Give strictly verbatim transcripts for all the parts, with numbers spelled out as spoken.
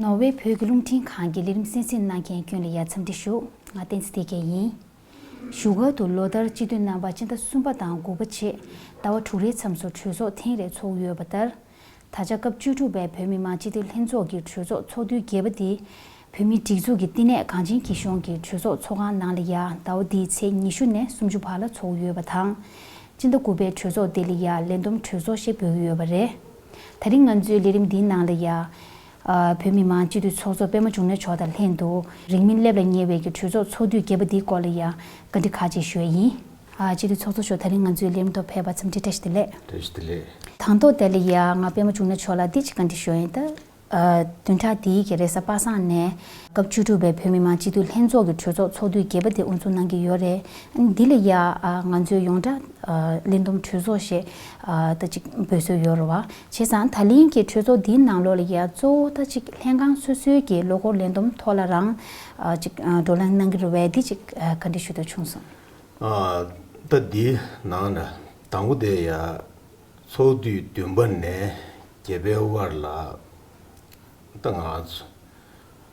ནོར་ཝེ་བོད་ཀྱི་རླུང་འཕྲིན་ཁང་གི་ལས་རིམ་གསན་གཟིགས་གནང་མཁན་ཀུན་ལ་ཡ་འཚམས་འདྲི་ཞུ། ང་བསྟན་འཛིན་བདེ་རྒྱལ་ཡིན། བཞུགས་སྒར་དུ་ལོ་ལྟར་སྤྱི་འཐུས་རྣམ་པ་སྤྱི་ཟླ་གསུམ་པ་དང་དགུ་པ་བཅས་ཟླ་བ་དྲུག་རེའི་མཚམས་སུ་གྲོས་ཚོགས་ཐེངས་རེ་འཚོགས་ཡོད་པ་ལྟར། ད་ཆ་སྐབས་བཅུ་དྲུག་པའི་བོད་མི་མང་སྤྱི་འཐུས་ལྷན་ཚོགས་ཀྱི་གྲོས་ཚོགས་ཚོགས་དུས་བརྒྱད་པ་དེ། བོད་མིའི་སྒྲིག་འཛུགས་ཀྱི་བསྟི་གནས་གངས་ཅན་སྐྱིད་གཤོངས་ཀྱི་གྲོས་ཚོགས་ཚོགས་ཁང་ནང་ལ་ཡ་ཟླ་བ་འདིའི་ཚེས་ཉི་ཤུ་ནས་སུམ་ཅུ་བར་ལ་འཚོགས་ཡོད་པ་དང་། སྤྱི་ཟླ་དགུ་པའི་གྲོས་ཚོགས་དེ་ལ་ཡ་ལས་བསྡོམས་གྲོས་ཚོགས་ཞེས་འབོད་ཀྱི་ཡོད་པ་རེད། ད་རིང་ང་ཚོའི་ལས་རིམ་འདིའི་ནང་ལ་ཡ། ཨ་བོད་མི་མང་སྤྱི་འཐུས་ཚོགས་གཙོ་པད་མ་འབྱུང་གནས་མཆོག་དང་ལྷན་དུ་རིང་མིན་སླེབས་ལ་ཉེ་བའི་གི་གྲོས་ཚོགས་ཚོགས་དུས་བརྒྱད་པ་འདིའི་སྐོར་ལ་ཡ་བཀའ་འདྲི་ཁག་ཅིག་ཞུ་ཡ་ཡིན། ཨ་སྤྱི་འཐུས་ཚོགས་གཙོ་མཆོག་ད་རིང་ང་ཚོའི་ལས་རིམ་ཐོག་ཕེབས་པར་འཚམས་འདྲི་བཀྲ་ཤིས་བདེ་ལེགས། བཀྲ་ཤིས་བདེ་ལེགས། དང་ཐོག་དེ་ལ་ཡ་ང་པད་མ་འབྱུང་གནས་མཆོག་ལ་འདི་ཅིག་བཀའ་འདྲི་ཞུ་ཡ་ཡིན་ད། ཨ་བདུན་ཕྲག་འདིའི་གི་རེས་གཟའ་པ་སངས་ནས་སྐབས་བཅུ་དྲུག་པའི་བོད་མི་མང་སྤྱི་འཐུས་ལྷན་ཚོགས་ཀྱི་གྲོས་ཚོགས་ཚོགས་དུས་བརྒྱད་པ་དེ་དབུ་འཛུགས་གནང་གི་ཡོད་རེད། འདི་ལ་ཡ་ཨ་ང་ཚོས་ཡོངས་གྲགས་ཨ་ལས་བསྡོམས་གྲོས་ཚོགས་ཞེས་ཨ་ད་ཅིག་འབོད་སྲོལ་ཡོད་རེད་བ། བྱས་ཙང་ད་ལན་གྱི་གྲོས་ཚོགས་འདིའི་ནང་ལོགས་ལ་ཡ་གཙོ་བོ་ད་ཅིག་ལྷན་ཁང་སོ་སོའི་གི་ལོ་འཁོར་ལས་བསྡོམས་ཐོག་ལ་རང་ཨ་ཅིག་ཨ་བགྲོ་གླེང་གནང་གི་རེད་བས། འདི་ཅིག་ཨ་བཀའ་འདྲི་ཞུ་འདོད་བྱུང་སོང་། ཨ་ད་འདིའི་ནང་ན་དང་པོ་དེ་ཡ། ཚོགས་དུས་བདུན་པ་ནས་བརྒྱད་པའི་བར་ལ་ད་ང་ཚོ་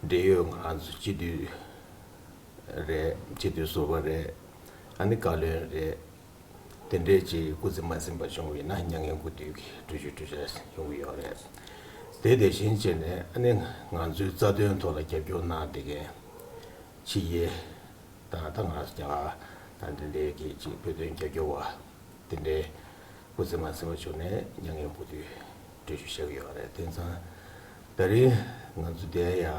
འབྲེལ་ཡོད་ང་ཚོ་སྤྱི་འཐུས་རེད། སྤྱི་འཐུས་ཟུར་པ་རེད། ཨ་ནི་བཀའ་བློན་རེད། དེ་འདྲས་ཅིག་སྐུ་ཚེ་མ་ཟིན་པ་བྱུང་བ་ཡིན་ན་མྱ་ངན་གུས་འདུད་ཀྱི་གྲོས་ཆོད་གྲོས་འཆར་ཡོང་གི་ཡོད་རེད། དེ་དེ་བཞིན་བྱས་ནས་ཨ་ནི་ང་ཚོའི་རྩ་དོན་ཐོག་ལ་རྒྱབ་སྐྱོར་གནང་བསྡད་མཁན་ཕྱི་རྒྱལ་དང་ད་ང་རྒྱ་གར་དང་དེ་འདྲའི་གི་ཅིག་བོད་དོན་རྒྱབ་སྐྱོར་བ་དེ་འདྲའི་སྐུ་ཚེ་མ་ཟིན་པ་བྱུང་ནས་མྱ་ངན་གུས་འདུད་གྲོས་ཆོད་བཞག་གི་ཡོད་རེད། དེ་ཙང་ད་རིང་ང་ཚོ་དེ་ཡ་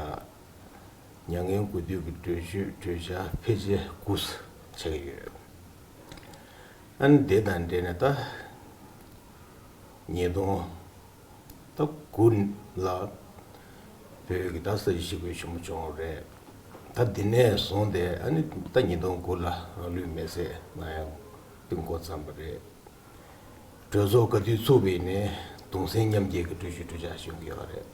མྱ་ངན་གུས་འདུད་ཀྱི་གྲོས་ཆོད་གྲོས་འཆར་ཕལ་ཆེར་དགུ་ཆགས་ཀྱི་ཡོད། ཨ་ནི་དེ་དང་འབྲེལ་ནས་ད་ཉིས་སྟོང་ད་དགུ་ལ་བོད་ཀྱི་ད་ས་བྱི་ཞི་རྒོལ་ཆེན་མོ་བྱུང་བ་རེད། ད་འདི་ནས་བཟུང་སྟེ་ཨ་ནི་ད་ཉིས་སྟོང་དགུ་ལ་རང་ལུས་མེར་སྲེག་གནང་ཡག་དེ་འགོ་བརྩམས་པ་རེད། གྲོས་ཚོགས་སྐབས་དུས་ཚུགས་པ་ཡིན་ནའི་གདུང་སེམས་མཉམ་སྐྱེད་ཀྱི་གྲོས་ཆོད་གྲོས་འཆར་ཞིག་ཡོང་གི་ཡོད་རེད།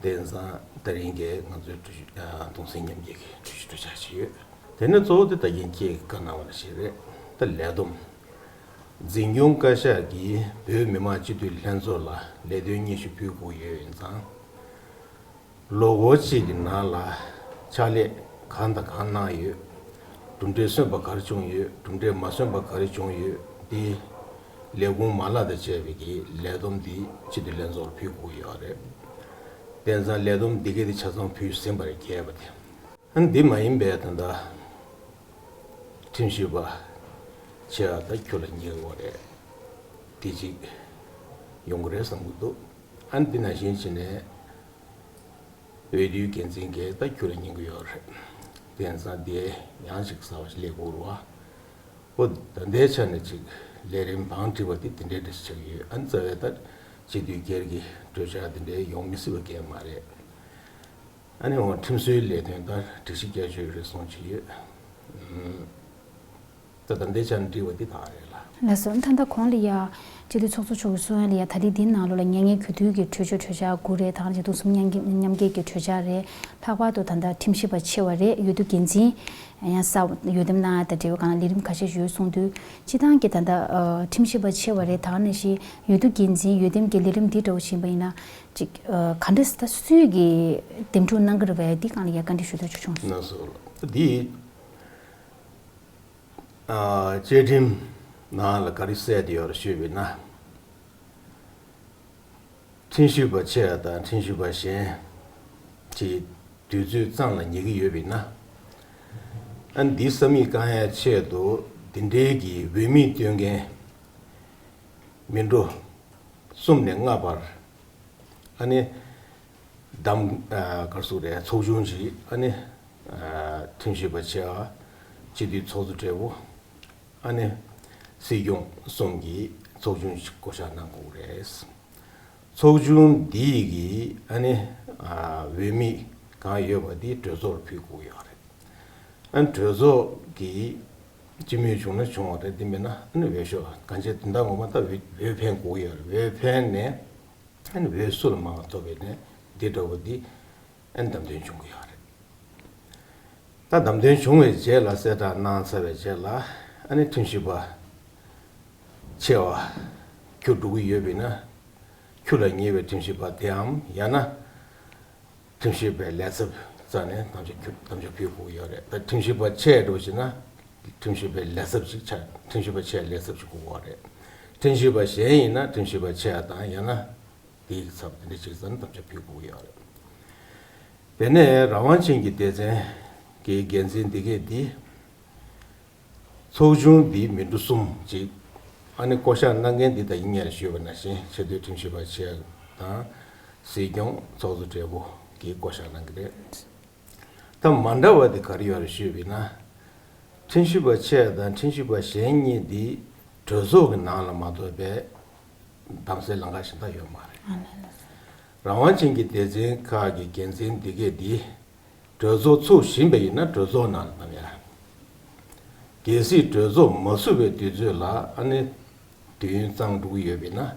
དེང་སང་ད་རིང་གི་ང་ཚོའི་གྲོས་ཆོད་ཨ་གདུང་སེམས་མཉམ་སྐྱེད་ཀྱི་གྲོས་ཆོད་གྲོས་འཆར་ཞིག་ཡོད། དེ་ནས་གཙོ་བོ་དེ་ད་གིན་ཁྱེད་ཀྱིས་བཀའ་གནང་བ་ནང་བཞིན་རེད། ད་ལས་བསྡོམས། འཛིན་སྐྱོང་བཀའ་ཤག་གིས་བོད་མི་མང་སྤྱི་འཐུས་ལྷན་ཚོགས་ལ་ལས་དོན་སྙན་ཞུ་ཕུལ་དགོས་ཡོད་ཡིན་ཙང་། ལོ་འཁོར་གཅིག་གི་ནང་ལ་ཕྱག་ལས་གང་དང་གང་གནང་ཡོད། གྲུབ་འབྲས་སོན་པ་ག་རེ་བྱུང་ཡོད། གྲུབ་འབྲས་མ་སོན་པ་ག་རེ་བྱུང་ཡོད། དེ་ལས་ཁུངས་མ་ལག་དང་བཅས་པའི་གི་ལས་བསྡོམས་འདི་སྤྱི་འཐུས་ལྷན་ཚོགས་ལ་ཕུལ་དགོས་ཡོད་རེད། དེང་སང་ལས་བསྡོམས་འདི་གའི་དེ་ཆ་ཚང་ཕུལ་ཟིན་པ་རེད། རྒྱས་པ་དེ། ཨ་ནི་འདི་མ་ཡིན་པའི་ད་ལྟ་ཁྲིམས་ཞིབ་པ་ཆེ་བ་ད་ཁྱོད་ལ་ཉེ་བ་རེད། དེ་གཅིག་ཡོང་གི་རེད་བསམ་གྱི་འདུག་ཨ་ནི་འདི་ནང་བཞིན་བྱས་ནས་འོས་བསྡུའི་འགན་འཛིན་གྱིས་ད་ཁྱོད་ལ་ཉན་གྱི་ཡོད་རེད། དེང་སང་དེ་ཡང་ཅིག་གསར་བ་ཞིག་སླེབས་དགོས་རེད་བ། ཨོ་ད་ལྟའི་ཆ་ནས་ཅིག་ལས་རིམ་བང་བསྒྲིགས་པ་དེ་དེ་འདྲའི་འདྲ་ཞིག་ཆགས་ཀྱི་ཡོད། ཨ་ནི་རྩ་བའི་ད་སྤྱི་འཐུས་སྒེར་གྱི་གྲོས་འཆར་དེ་འདྲའི་ཡོང་མི་སྲིད་པ་གང་ཡང་མ་རེད། ཨ་ནི་འོ་ཁྲིམས་བཟོའི་ལས་དོན་དང་སྒྲིག་གཞི་བསྐྱར་བཅོས་རེ་ཟུང་ཅིག་ཡོད། ད་ད་ལྟའི་ཆར་འགྲིག་པ་འདི་དག་རེད་ལ། ལགས་སོ། ད་ལྟ་གོང་ལ་ཡ་སྤྱི་འཐུས་ཚོགས་གཙོ་མཆོག་གིས་གསུངས་ཡ་ལ་ཡ་ད་རེས་འདིའི་ནང་ལོགས་ལ་མྱ་ངན་གུས་འདུད་ཀྱི་གྲོས་ཆོད་གྲོས་འཆར་དགུ་རེད། ད་ག་ནང་བཞིན་གདུང་སེམས་མཉམ་སྐྱེད་མཉམ་སྐྱེད་ཀྱི་གྲོས་འཆར་རེད། ལྷག་པར་དུ་ད་ལྟ་ཁྲིམས་ཞིབ་པ་ཆེ་བ་རེད། འོས་བསྡུ་འགན་འཛིན་ཡང་གསར་འོས་འདེམས་གནང་ཡ་དང་འབྲེལ་བའི་སྒང་ལ་ལས་རིམ་ཁ་ཤས་ཡོད་གསུངས་དུས་སྤྱི་བཏང་གི་ད་ལྟ་ཁྲིམས་ཞིབ་པ་ཆེ་བ་རེད། ད་ག་ནང་བཞིན་འོས་བསྡུ་འགན་འཛིན་འོས་འདེམས་ཀྱི་ལས་རིམ་འདི་འདྲ་བོ་ཕྱིན་པ་ཡིན་ན་ཅིག་ག་འདྲ་ད་སུས་ཀྱི་འདེམས་སྒྲུག་གནང་གི་རེད་བས། འདི་སྒང་ལ་ཡ་བཀའ་འདྲི་ཞུ་འདོད་བྱུང་སོང་། ལགས་སོ། ད་འདི། བཅའ་ཁྲིམས་ནང་ལ་ག་རེ་གསལ་བསྡད་ཡོད་རེད་ཞུས་པ་ཡིན་ན། ཁྲིམས་ཞིབ་པ་ཆེ་བ་དང་ཁྲིམས་ཞིབ་པ་གཞན་གྱི་དུས་ཚོད་གཙང་ལ་ཉེ་གི་ཡོད་པ་ཡིན་ན། ཨ་འདི་ས་མིག་བཀང་ཡ་ཆེད་དུ་འདི་འདྲའི་གི་འོས་མི་སྟོན་མཁན་མི་འགྲོ་གསུམ་ནས་ལྔ་བར། ཨ་ནི་གདམ་གར་སུ་རེད། ཚོགས་ཆུང་ཞིག་ཨ་ནི་ཁྲིམས་ཞིབ་པ་ཆེ་བ་སྤྱི་འཐུས་ཚོགས་གཙོ་སྦྲེལ་པོ་ཨ་ནི་སྲིད་སྐྱོང་གསུམ་གྱི་ཚོགས་ཆུང་ཞིག་བསྐོ་བཞག་གནང་དགོས་རེད། ཚོགས་ཆུང་འདི་ཡི་གི་ཨ་ནི་འོས་མི་གང་ཡོད་པ་འདི་གྲོས་ཚོགས་ལ་ཕུལ་དགོས་ཡོད་རེད། ཨ་ནི་གྲོས་ཚོགས་ཀྱི་སྤྱི་མོས་བྱུང་ན་བྱུང་བ་རེད། འདི་མེད་ན་ཨ་ནི་འོས་ཤོག་གང་བྱས་དོན་དག་ངོ་མ་ད་འོས་འོས་འཕེན་དགོས་ཡོད་རེད། འོས་འཕེན་ནས་ཨ་ནི་འོས་སུ་ལ་མང་བ་ཐོབ་པས་ནས་འདི་འདྲ་བོ་འདི་ཨ་ནི་བདམས་ཐོན་བྱུང་གི་ཡོད་རེད། ད་བདམས་ཐོན་བྱུང་བའི་རྗེས་ལ་གསལ་བསྒྲགས་གནང་ཚར་བའི་རྗེས་ལ་ཨ་ནི་ཁྲིམས་ཞིབ་པ་ཆེ་བ་ཁྱུར་འགྲོ་གི་ཡོད་པས་ན་ཁྱུ་ལ་ཉེ་བའི་ཁྲིམས་ཞིབ་པ་དེའམ་ཡང་ན། ཁྲིམས་ཞིབ་པའི་ལས་ཚབ་རྩ་ནས་དམ་བཅའ་ཁྱོད་དམ་བཅའ་ཕུལ་དགོས་ཡོད་རེད། ད་ཁྲིམས་ཞིབ་པ་ཆེ་འགྲོ་ཞིག་ན་ཁྲིམས་ཞིབ་པའི་ལས་ཚབ་ཅིག་ཆགས། ཁྲིམས་ཞིབ་པ་ཆེ་ལས་ཚབ་ཅིག་དགོས་པ་རེད། ཁྲིམས་ཞིབ་པ་གཞན་ཡིན་ན་ཁྲིམས་ཞིབ་པ་ཆེ་དང་ཡང་ན་དེའི་ཚབ་དེ་འདྲ་ཅིག་རྩ་ནས་དམ་བཅའ་ཕུལ་དགོས་ཡོད་རེད། དེ་ནས་རང་དབང་ཅན་གྱི་སྡེ་ཚན་གྱི་འགན་འཛིན་འདི་གས་འདི། ཚོགས་ཆུང་འདི་མི་འགྲོ་གསུམ་ཅིག་ཨ་ནི་བསྐོ་བཞག་གནང་མཁན་འདི་ད་ཡིན་ངེས་ལ་ཞུས་པ་ནང་བཞིན་ཆེས་མཐོའི་ཁྲིམས་ཞིབ་པ་ཆེ་དང་། སྲིད་སྐྱོང་། ཚོགས་གཙོ་སྦྲེལ་པོ་གིས་བསྐོ་བཞག་གནང་གི་རེད། ད་མ་འདྲ་བ་འདི་ག་རེ་ཡོད་རེད་ཞུས་པ་ཡིན་ན། ཁྲིམས་ཞིབ་པ་ཆེ་དང་ཁྲིམས་ཞིབ་པ་གཞན་གཉིས་འདི་གྲོས་ཚོགས་ཀྱི་ནང་ལ་མ་གཏོགས་པའི་གདམ་གསེས་ལམ་ཁ་གཞན་དག་ཡོད་མ་རེད། རང་དབང་ཅན་གྱི་སྡེ་ཚན་ཁག་གི་འགན་འཛིན་འདི་གས་འདི། གྲོས་ཚོགས་ཚུགས་བཞིན་པ་ཡིན་ན་གྲོས་ཚོགས་ནང་ལ་བདམས་ཡ། གལ་སྲིད་གྲོས་ཚོགས་མ་ཚུགས་པའི་དུས་ཚོད་ལ་ཨ་ནི་དུས་ཡུན་གཙང་འགྲོ་གི་ཡོད་པ་ཡིན་ན།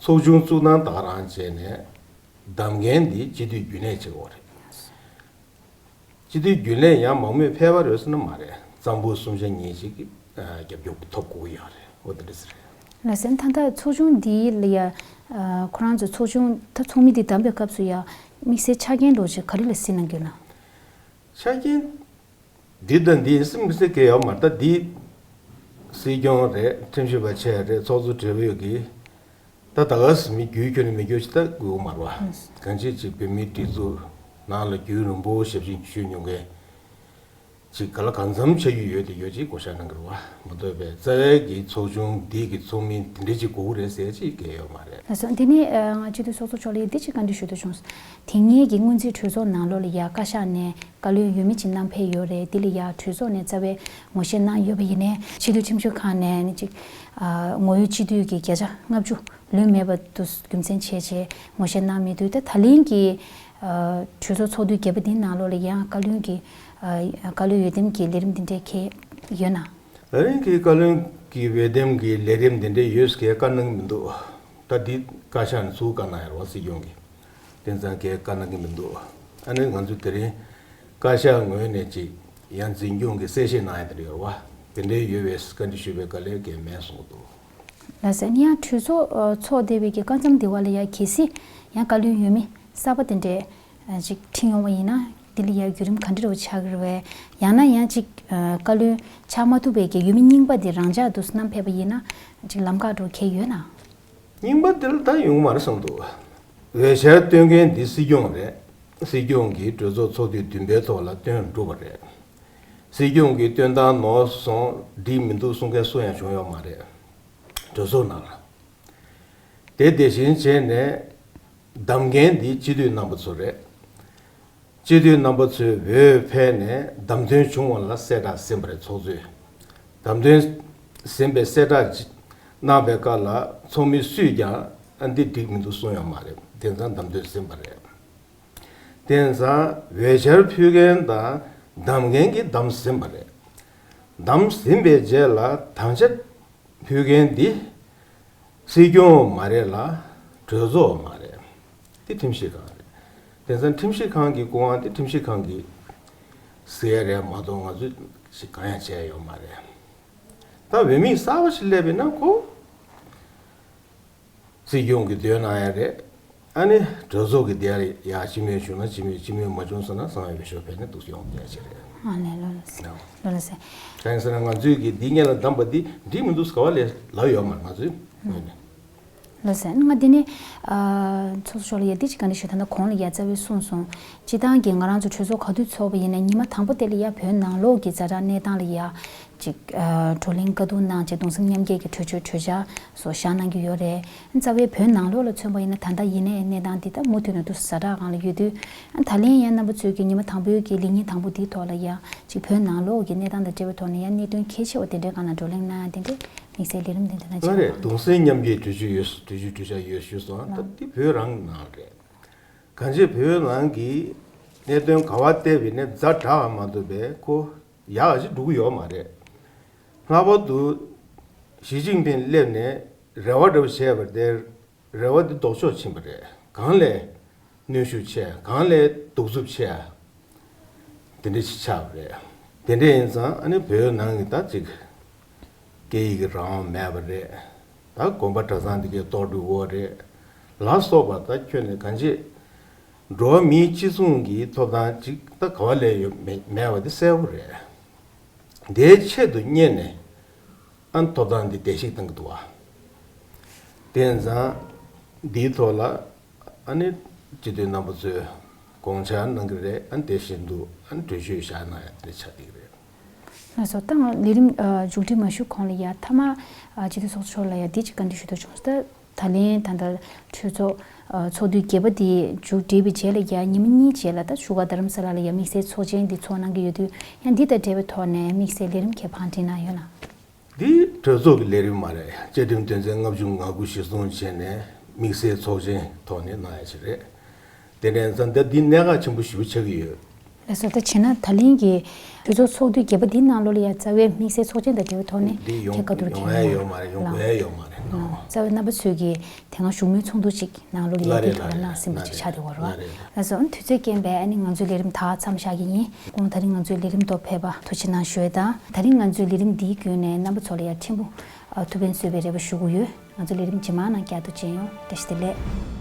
ཚོགས་ཆུང་བཙུགས་སྟངས་ད་ག་རང་བྱས་ནས་གདམ་འགན་འདི་སྤྱི་འཐུས་རྒྱུན་ལས་བྱེད་དགོས་རེད། སྤྱི་འཐུས་རྒྱུན་ལས་ཡང་མང་མོས་ཕལ་པ་རེད་ཟེར་ན་མ་རེད། ཙམ་པོ་གསུམ་ཆ་གཉིས་ཤིག་གི་རྒྱབ་སྐྱོར་ཐོབ་དགོས་ཀྱི་ཡོད་རེད། འོ་དེ་འདྲ་ཟེར། ལགས་སེ། ད་ལྟ་ཚོགས་ཆུང་འདི་ལ་ཡ། ཨ། ཁོ་རང་ཚོ་ཚོགས་ཆུང་ད་ཚོགས་མི་འདི་བདམས་པའི་སྐབས་སུ་ཡ། དམིགས་བསལ་ཆ་རྐྱེན་ལོ་ཅིག་ག་རེ་ལ་གཟིགས་གནང་གི་ཡོད་ན། ཆ་རྐྱེན་འདི་དང་འདི་ཡིན་ཟེར་དམིགས་བསལ་གང་ཡང་ཡོད་མ་རེད། ད་འདི་སྲིད་སྐྱོང་རེད། ཁྲིམས་ཞིབ་པ་ཆེ་རེད། ཚོགས་གཙོ་སྦྲེལ་པོ་ཡོད་གི། ད་ད་ག་སེ་མི་རྒྱུས་ཁྱོན་ནས་མི་རྒྱུས་ཅིག་ད་དགོས་མ་རེད་བ། གང་ཅི་ཅིག་བོད་མིའི་སྒྲིག་འཛུགས་ནང་ལ་རྒྱུན་རིང་པོ་ཞབས་ཕྱི་ཞུས་མྱོང་མཁན་ཅིག་ག་ལ་གང་འཚམ་ཆགས་ཀྱི་ཡོད་དེ་ཡོད་ཅིག་བསྐོ་བཞག་གནང་གི་རེད་བ། མ་གཏོགས་པའི་རྩ་བའི་གི་ཚོགས་ཆུང་འདི་གི་ཚོགས་མི་དེ་འདྲ་ཅིག་དགོས་རེད་ཟེར་ཅིག་གང་ཡང་ཡོད་མ་རེད། ལགས་སོ། འདི་ནས་ཨ། ང་སྤྱི་འཐུས་ཚོགས་གཙོ་མཆོག་ལ་འདི་ཅིག་བཀའ་འདྲི་ཞུ་འདོད་བྱུང་། དེ་སྔའི་གི་སྔོན་རྩིས་གྲོས་ཚོགས་ནང་ལོགས་ལ་ཡ་བཀའ་ཤག་ནས་བཀའ་བློན་འོས་མི་ཅིག་བསྣམས་ཕེབས་ཡོད་རེད། འདི་ལ་ཡ་གྲོས་ཚོགས་ནས་རྩ་བའི་ངོ་ཤེས་གནང་ཡོད་པ་ཡིན་ནའི་སྤྱི་འཐུས་ཁྲིམས་ཞིབ་ཁང་ནས་ནི་ཅིག་ཨ། ངོ་ཡོད་སྤྱི་འཐུས་ཀྱི་བརྒྱ་ཆ་ལྔ་བཅུ་ལོན་མེད་པ་དུ་རྒྱུ་མཚན་བྱས་བྱས་ངོ་ཤེས་གནང་མེད་དུས། ད་ད་ལན་གྱི་ཨ། གྲོས་ཚོགས་ཚོགས་དུས་བརྒྱད་པ་འདིའི་ནང་ལོགས་ལ་ཡང་བཀའ་བློན་གྱི་ཨ། བཀའ་བློན་འོས་འདེམས་ཀྱི་ལས་རིམ་འདི་འདྲའི་གལ་ཡོད་ན། ད་ལན་གྱི་བཀའ་བློན་གྱི་འོས་འདེམས་ཀྱི་ལས་རིམ་འདི་འདྲའི་ཡོད་ཟེར་བཀའ་གནང་གི་མི་འདུག་ད་འདི་བཀའ་ཤག་ནས་ཚུར་བཀའ་གནང་ཡོད་རེད་བ། སྲིད་སྐྱོང་གིས། དེང་སང་གས་བཀའ་གནང་གི་མི་འདུག་ཨ་ནི་ང་ཚོ་དེ་རིང་བཀའ་ཤག་ངོས་ནས་ཅིག་ཡང་འཛིན་སྐྱོང་གི་གསལ་བཤད་གནང་ཡ་དེ་འདྲ་ཡོད་རེད་བ། དེ་འདྲའི་ཡོད་པའི་བཀའ་འདྲི་ཞུས་པའི་བཀའ་ལན་གས་མེད་གསུངས་འདུག་ལགས་སེ། ཨ་ནི་ཡང་གྲོས་ཚོགས་ཚོགས་བསྡད་པའི་གི་སྐབས་མཚམས་དེ་བ་ལ་ཡང་གལ་སྲིད་ཡང་བཀའ་བློན་འོས་མི་གསར་པ་དེ་འདྲས་ཅིག་ཁྲིད་ཡོང་བ་ཡིན་ན་དེ་ལ་ཡང་བརྒྱུད་རིམ་ག་འདྲ་རུ་ཆགས་ཀྱི་རེད་བས། ཡང་ན་ཡང་ཅིག་བཀའ་བློན་ཆགས་མ་ཐུབ་པའི་གི་འོས་མི་རྙིང་པ་དེ་རང་འཇགས་དུ་བསྣམས་ཕེབས་པ་ཡིན་ན་ཅིག་ལམ་ཁ་འགྲོ་གལ་ཡོད་ན། རྙིང་པ་འདིར་ད་ཡོང་མ་རེད་བསམ་འདུག་འོས་འཆར་བཏོན་མཁན་འདི་སྲིད་སྐྱོང་རེད། སྲིད་སྐྱོང་གིས་གྲོས་ཚོགས་ཚོགས་དུས་བདུན་པའི་ཐོག་ལ་བཏོན་གྲུབ་པ་རེད། སྲིད་སྐྱོང་གིས་བཏོན་སྟངས་ནོར་སོང་འགྲིག་མི་འདུག་གསུང་མཁན་སུ་ཡང་བྱུང་ཡོད་མ་རེད། གྲོས་ཚོགས་ནང་ལ། དེ་དེ་བཞིན་བྱས་ནས་གདམ་མཁན་འདི་སྤྱི་འཐུས་རྣམ་པ་ཚོ་རེད། སྤྱི་འཐུས་རྣམ་པ་ཚོས་འོས་ཕེབས་ནས་བདམས་ཐོན་བྱུང་བ་ལ་གསལ་བསྒྲགས་ཟིན་པ་རེད། ཚོགས་གཙོས་བདམས་ཐོན་ཟིན་པའི་གསལ་བསྒྲགས་གནང་བའི་སྐབས་ལ་ཚོགས་མི་སུས་ཀྱང་ཨ་འདི་འགྲིག་མི་འདུག་གསུངས་ཡོད་མ་རེད། དེང་སང་བདམས་ཐོན་ཟིན་པ་རེད། དེང་སང་འོས་འཆར་ཕུལ་མཁན་དང་བདམས་མཁན་གྱིས་བདམས་ཟིན་པ་རེད། བདམས་ཟིན་པའི་རྗེས་ལ་དམ་བཅའ་ཕུལ་མཁན་འདི་སྲིད་སྐྱོང་མ་རེད་ལ་གྲོས་ཚོགས་མ་རེད། འདི་ཁྲིམས་ཞིབ་ཁང་རེད། དེང་སང་ཁྲིམས་ཞིབ་ཁང་གི་སྐུ་དབང་དེ་ཁྲིམས་ཞིབ་ཁང་གིས་ཟེར་རེད་མ་གཏོགས་ང་ཚོས་ཞིག་གང་ཡང་བྱས་ཡོད་མ་རེད། ད་འོས་མི་གསར་པ་ཞིག་སླེབས་པ་ཡིན་ན་ཁོ་སྲིད་སྐྱོང་གིས་འདོན་གནང་ཡ་རེད། ཨ་ནི་གྲོས་ཚོགས་ཀྱི་དེ་ཡ་སྤྱི་མོས་བྱུང་ན་སྤྱི་མོས། སྤྱི་མོས་མ་བྱུང་ཟེར་ན་གསང་བའི་འོས་ཤོག་ཕེབས་ནས་འདུག་ཡོང་བསྡད་ཀྱི་རེད། ཨ་ནི་ལོ་ལ་སེ། ལོ་ལ་སེ། གང་ཡིན་ཟེར་ན་ང་ཚོས་ཀྱི་འདི་སྔོན་ལ་བདམས་པ་འདི་འགྲིག་མི་འདུག་ཟེར་ག་བ་ལས་ལབ་ཡོད་མ་རེད་ང་ཚོའི་ངོས་ནས། ལགས་སེ། ང་འདི་ནས་ཨ། ཚོགས་གཙོ་མཆོག་ལ་ཡ་འདི་ཅིག་བཀའ་འདྲི་ཞུ། ད་ལྟ་གོང་ལ་ཡ་རྩ་བའི་གསུངས་སོང་། སྤྱིར་བཏང་གི་ང་རང་ཚོ་གྲོས་ཚོགས་ག་དུས་ཚོགས་པ་ཡིན་ན་ཉི་མ་དང་པོ་དེ་ལ་ཡ་བོད་ནང་ལོགས་ཀྱི་ཛ་དྲག་གནས་སྟངས་ལ་ཡ་ཅིག་ཨ། བགྲོ་གླེང་བཀའ་བསྡུར་གནང་བྱས་གདུང་སེམས་མཉམ་སྐྱེད་ཀྱི་གྲོས་ཆོད་གྲོས་འཆར་སོགས་བཞག་གནང་གི་ཡོད་རེད། རྩ་བའི་བོད་ནང་ལོགས་ལ་མཚོན་པ་ཡིན་ན་ད་ལྟ་ཡིན་ནའི་གནས་སྟངས་འདི་ད་མུ་མཐུད་ནས་འདུག་ཛ་དྲག་སྒང་ལ་ཡོད་དུས། ད་ལན་ཡ་རྣམ་པ་ཚོས་ཀྱི་ཉི་མ་དང་པོའི་གི་ལས་ཉིན་དང་པོ་འདིའི་ཐོག་ལ་ཡ་ཅིག་བོད་ནང་ལོགས་ཀྱི་གནས་སྟངས་དང་འབྲེལ་བའི་ཐོག་ནས་ཡ་གནད་དོན་གལ་ཆེ་བ་དེ་འདྲའི་སྒང་ལ་བགྲོ་གླེང་གནང་ཡ་དེ་འདྲའི་དམིགས་བསལ་ལས་རིམ་དེ་འདྲ་ན་ལ་ཅིག་རེད། གདུང་སེམས་མཉམ་སྐྱེད་གྲོས་ཆོད་ཡོད། གྲོས་ཆོད་གྲོས་འཆར་ཡོད་ཞུས་སོང་། ད་འདི་བོད་རང་ནང་རེད། གང་ཅི་བོད་ནང་གི་གནད་དོན་ག་བ་བལྟས་པ་ཡིན་ན་ཛ་དྲག་མ་གཏོགས་པའི་ཁོ་ཡག་ཅིག་འགྲོ་གི་ཡོད་མ་རེད། ལྷག་པར་དུ་ཞི་ཅིན་ཕིང་སླེབས་ནས་རེ་བ་འདྲ་བོ་བྱས་པ་དེ་རེ་བ་འདི་ལྡོག་ཕྱོགས་ཕྱིན་པ་རེད། གང་ལས་གནོན་ཤུགས་ཆེ། གང་ལས་གདུག་རྩུབ་ཆེ། དེ་འདྲ་ཞིག་ཆགས་པ་རེད། དེ་འདྲ་ཡིན་ཙང་ཨ་ནི་བོད་ནང་གི་ད་ཅིག་སྐད་ཡིག་གི་རང་དབང་མེད་པ་རེད། ད་དགོན་པ་གྲྭ་ཚང་འདི་གའི་གཏོར་བསྒྲིགས་འོག་རེད་ལ་སོགས་པ། ད་ཁྱོན་ནས་གང་ཅི་ འགྲོ་བ་མིའི་སྤྱི་ཚོགས་ཀྱི་ཐོབ་ཐང་ཅིག་ད་ག་བ་ལས་ཡོད་མེད་མེད་པ་དེ་གསལ་པོ་རེད། དེའི་ཆེད་དུ་གཉེར་ནས་ཨ་ཐོབ་ཐང་འདི་བརྡལ་བཤིག་བཏང་གི་འདུག་བ། དེ་ཙང་འདིའི་ཐོག་ལ་ཨ་ནི་སྤྱི་འཐུས་རྣམ་པ་ཚོས་དགོངས་འཆར་གནང་གི་རེད། ཨ་ནི་དེ་བཞིན་དུ་ཨ་ནི་གྲོས་ཆོད་བཞག་གནང་ཡ་དེ་ཆགས་ཀྱི་རེད། ལགས་སོ། ད་ང་ལས་རིམ་ཨ་མཇུག་སྒྲིལ་མ་ཞུ་གོང་ལ་ཡ་མཐའ་མ་ཨ་སྤྱི་འཐུས་ཚོགས་གཙོ་མཆོག་ལ་ཡ་འདི་ཅིག་བཀའ་འདྲི་ཞུ་འདོད་བྱུང་སོང་། ད་ད་ལན་ད་ལྟ་གྲོས་ཚོགས་ཨ་ཚོགས་དུས་བརྒྱད་པ་འདི་མཇུག་སྒྲིལ་བའི་རྗེས་ལ་ཡ་ཉི་མ་གཉིས་རྗེས་ལ་ད་བཞུགས་སྒར་རྡ་རམ་ས་ལ་ལ་ཡ་དམིགས་བསལ་ཚོགས་ཆེན་འདི་ཚོགས་གནང་གི་ཡོད་དུས། ཡང་འདི་དང་འབྲེལ་བའི་ཐོག་ནས་དམིགས་བསལ་ལས་རིམ་གྱི་བང་སྒྲིག་གནང་ཡོད་ན། འདི་གྲོས་ཚོགས་ཀྱི་ལས་རིམ་མ་རེད། བཅའ་ཁྲིམས་དོན་ཚན་ལྔ་བཅུ་ང་དགུ་གཞིར་བཟུང་བྱས་ནས་དམིགས་བསལ་ཚོགས་ཆེན་ཐོག་ནས་གནང་ཡ་ཞིག་རེད། དེ་ནས་ཙང་ད་འདི་གནད་འགག་ཆེན་པོ་ཞེ་པོ་ཆགས་ཀྱི་ཡོད། ལགས་སོ། ད་བྱས་ན་ད་ལན་གྱི་གྲོས་ཚོགས་ཚོགས་དུས་བརྒྱད་པ་འདིའི་ནང་ལོགས་ལ་ཡང་རྩ་བའི་དམིགས་བསལ་ཚོགས་ཆེན་དང་འབྲེལ་བའི་ཐོག་ནས་འདི་ཡོང་ཁྱེད་བཀའ་བསྡུར་ཡོང་ཡ་ཡོད་མ་རེད། ཡོང་དགོས་ཡ་ཡོད་མ་རེད། ལགས། རྩ་བའི་རྣམ་པ་ཚོས་ཀྱི་དེ་སྔ་བཞུགས་མོལ་ཚོགས་འདུ་ཅིག་ནང་ལོགས་ལ་ཡ་ལ་རེད། དེ་ལ་ཐོག་ལ་གནང་ཟིན་པ་ཅིག་ཆགས་བསྡད་ཡོད་རེད་བ། ལགས་སོ། དུས་ཚོད་རྐྱེན་པས་ཨ་ནི་ང་ཚོའི་ལས་རིམ་ད་མཚམས་བཞག་གི་ཡིན། ཁོང་ད་རིང་ང་ཚོའི་ལས་རིམ་ཐོག་ཕེབས་པ་ཐུགས་རྗེ་གནང་ཞུ་ཡས་དང་། ད་རིང་ང་ཚོའི་ལས་རིམ་འདིའི་བརྒྱུད་ནས་རྣམ་པ་ཚོ་ལ་ཡ་ཕྲན་བུ་ཨ་ཐུགས་ཕན་གསོས་པའི་རེ་བ་ཞུ་གི་ཡོད། ང་ཚོའི་ལས་རིམ་རྗེས་མ་ནང་བསྐྱར་དུ་མཇལ་ཡོང་། བཀྲ་ཤིས་བདེ་ལེགས།